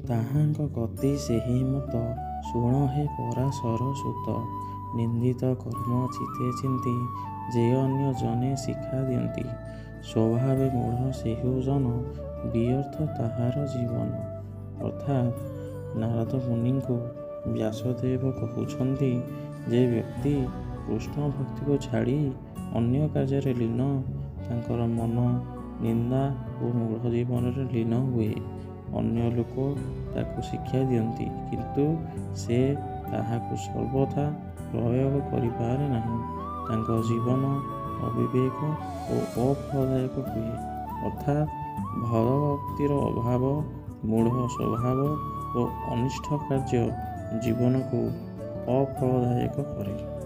ତାହାଙ୍କ ଗତି ସେହି ମତ ଶୁଣ ହେ ପରାଶର ସୁତ। ନିନ୍ଦିତ କର୍ମ ଚିତ୍ତେ ଚିନ୍ତି ଯେ ଅନ୍ୟ ଜନେ ଶିକ୍ଷା ଦିଅନ୍ତି, ସ୍ୱଭାବେ ମୂଢ଼ ସେହୁ ଜନ ବିଅର୍ଥ ତାହାର ଜୀବନ। ଅର୍ଥାତ୍ ନାରଦ ମୁନିଙ୍କୁ ବ୍ୟାସଦେବ କହୁଛନ୍ତି, ଯେ ବ୍ୟକ୍ତି କୃଷ୍ଣ ଭକ୍ତିକୁ ଛାଡ଼ି ଅନ୍ୟ କାର୍ଯ୍ୟରେ ଲୀନ, ତାଙ୍କର ମନ ନିନ୍ଦା ଓ ମୂଢ଼ ଜୀବନରେ ଲୀନ ହୁଏ। ଅନ୍ୟ ଲୋକ ତାକୁ ଶିକ୍ଷା ଦିଅନ୍ତି, କିନ୍ତୁ ସେ ତାହାକୁ ସର୍ବଥା ପ୍ରୟୋଗ କରିପାରେ ନାହିଁ। ତାଙ୍କ ଜୀବନ ଅବିବେକ ଓ ଅଫଳଦାୟକ ହୁଏ। ଅର୍ଥାତ୍ ଭଗବଦ୍ଭକ୍ତିର ଅଭାବ, ମୂଢ଼ ସ୍ୱଭାବ ଓ ଅନିଷ୍ଟ କାର୍ଯ୍ୟ ଜୀବନକୁ ଅଫଳଦାୟକ କରେ।